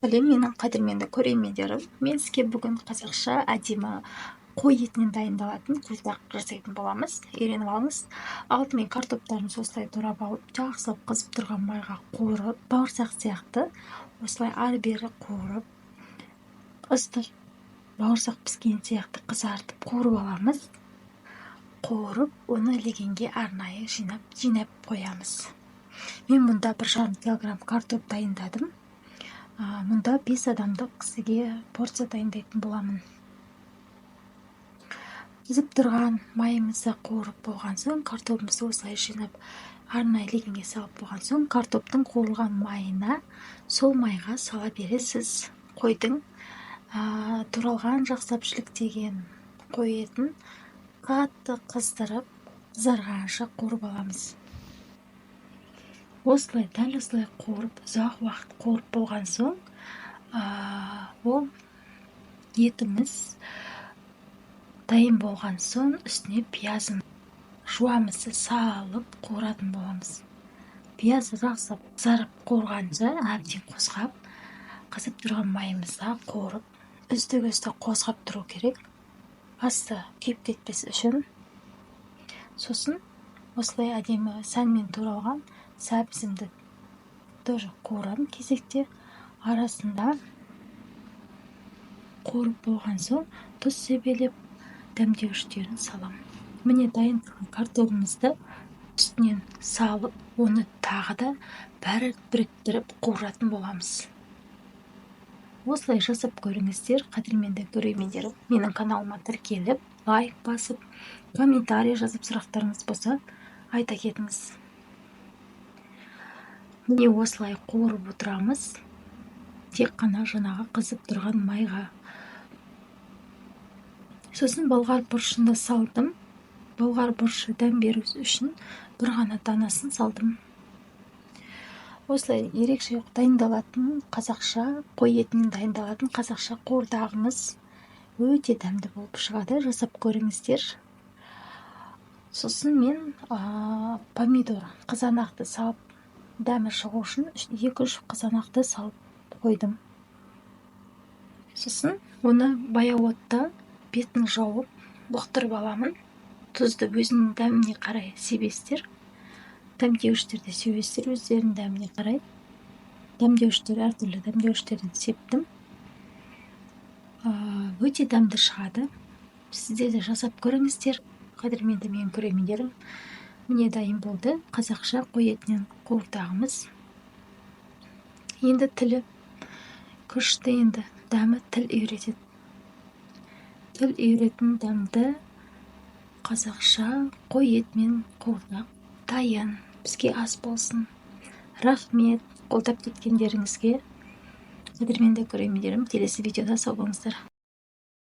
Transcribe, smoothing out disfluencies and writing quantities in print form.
Сәлем, менің қадірменді көрермендерім! Мен сізге бүгін қазақша әдемі қой етінен дайындалатын қуырдақ жасайтын боламыз. Үйреніп алыңыз. Алдымен картоптарымызды осылай турап алып, жақсылап қызып тұрған майға қуырып, бауырсақ сияқты осылай ары-бері қуырып, ыстық бауырсақ піскен сияқты қызартып қуырып аламыз. Қуырып, оны легенге арнайы жинап қоямыз. Мен мұнда 1,5 килограмм картоп дайындадым. Мұнда 5 адамдық кісіге порция дайындайтын боламын. Қызып тұрған майымызды қуырып болған соң, картобымызды осылай жинап, арнайы легенге салып болған соң, картоптың қуырылған майына, сол майға сала бересіз. Қойдың туралған, жақсылап жіліктеген қой етін қатты қыздырып, қызарғанша қуырып аламыз. Осылай, дәл осылай қуырып, ұзақ уақыт қуырып болған соң, ол етіміз дайын болған соң, үстіне пиязын, жуамызды салып қуыратын боламыз. Пиязды жақсылап қызарып қуырғанша әбден қозғап, қызып тұрған майымызда қуырып, үзді-күзді қозғап тұру керек, асты күйіп кетпес үшін. Сосын осылай әдемі сәнмен туралған сәбізімді тоже қуырамын кезекте. Арасында қуырып болған соң, тұз себелеп, дәмдеуіштерін саламын. Міне, дайын тұрған картобымызды үстінен салып, оны тағы да бәрі біріктіріп қуыратын боламыз. Осылай жасап көріңіздер, қадірменді көрермендерім. Менің каналыма тіркеліп, лайк басып, комментарий жазып, сұрақтарыңыз болса, айта кетіңіз. Міне, осылай қуырып отырамыз, тек қана жаңағы қызып тұрған майға. Сосын болғар бұрышын да салдым. Болғар бұрышы дәм беру үшін бір ғана данасын салдым. Осылай ерекше дайындалатын, қазақша қой етінен дайындалатын қазақша қуырдағымыз өте дәмді болып шығады. Жасап көріңіздер. Сосын мен помидор, қызанақты салып, дәмі шығу үшін 2-3 қызанақты салып қойдым. Сосын оны баяу отта бетін жауып, бұқтырып аламын. Тұзды өзінің дәміне қарай себесіздер, дәмдеуіштерді себесіздер өздерінің дәміне қарай. Дәмдеуіштер, әртүрлі дәмдеуіштерден септім. Өте дәмді шығады. Сіздер де жасап көріңіздер, қадірменді менің көрермендерім. Міне, дайын болды қазақша қой етінен қуырдағымыз. Енді тілі күшті, енді дәмі тіл үйретеді, тіл үйіретін дәмді қазақша қой етімен қуырдақ дайын. Бізге ас болсын! Рахмет қолдап кеткендеріңізге, қадірменді көрермендерім. Келесі видеода сау болыңыздар!